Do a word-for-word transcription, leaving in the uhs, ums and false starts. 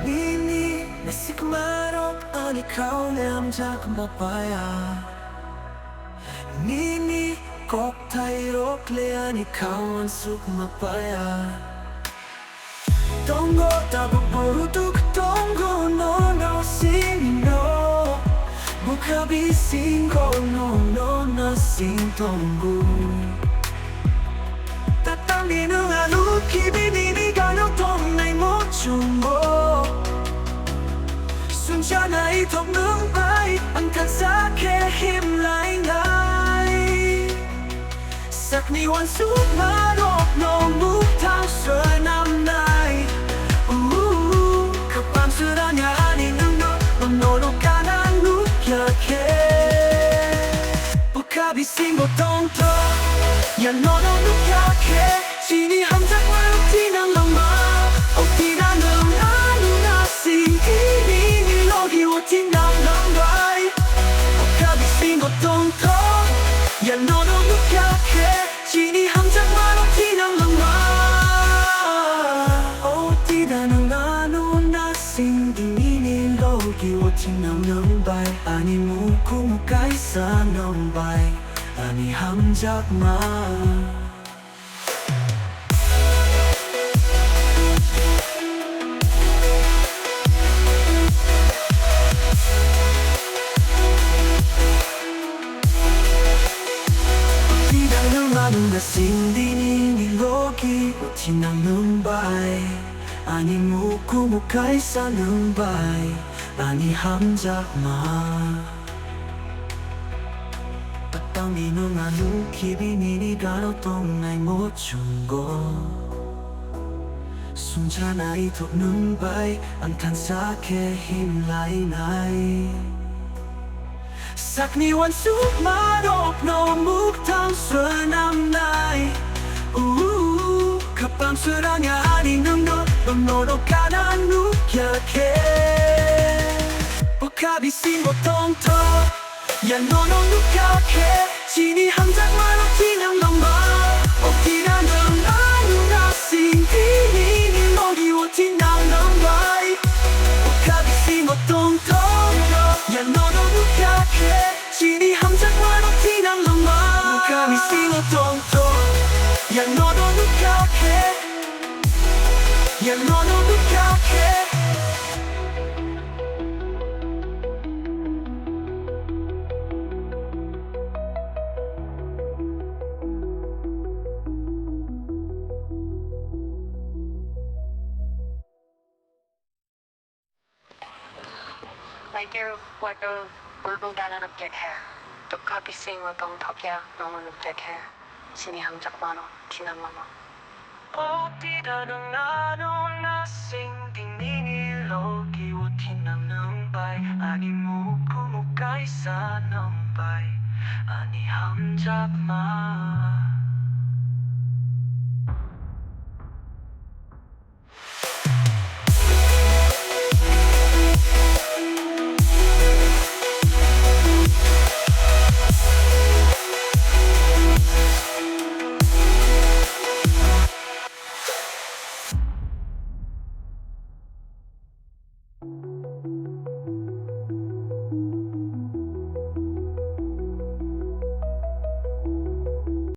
Nini naisingmarok ani kau le hamjakma paya. Nini kokthairok le ani kau uansukma paya. Tongo tabuk borok duk tongo nono simi no. Bwkha bisingo nono naising tongo. Tatangni nwng ano kibini ni gano tongnai muchungo. Sungjanai thok nwng bai ang thansa khe himlainai. Sakni uansukmarokno muktang swnamnai. Uu, kwpang swrangya ani nwngno, nono kana nukya khe. Bwkha bisingo tongthok, ya nono nukya khe. Chini hamjakmarok thinang langma, o thinang nwng ano naising tini ni logi o thinang langbai. Bwkha bisingo tongthok, ya nono nukya khe. Chini hamjakmarok thinang langma. O tida nwng ano naising tini ni logi o thinang langbai. Ani mukumu kaisa nwngbai. Ani hamjakma. Tida nwng ano naising tini ni logi o thinang nwngbai. Ani mukumu kaisa nwngbai. Ani hamjakma. Tatangni nwng ano kibini ni gano tongnai muchungo. Sungjanai thok nwngbai ang thansa khe himlainai. Sakni uansukmarokno muktang swnamnai. Uu, kwpang swrangya ani nwngno, nwngno kana nukya khe. Bwkha bisingo tongthok, ya nono nukya khe. Chini hamjakmarok thinang langma. O thinang nwng ano naising tini ni logi o thinang langbai. Bwkha bisingo tongthok, ya nono nukya khe. Chini hamjakmarok thinang langma. Bwkha bisingo tongthok, ya nono nukya khe. Ya nono nukya khe. Michael, Water, Bulbul Dana nukjak khe. Bwkha bisingo tongthokya nono nukjak khe. Chini hamjakmano thinang langma. O tida nwng ano naising tini ni logi o thinang nwngbai. Ani mukumu kaisa nwngbai. Ani hamjakma.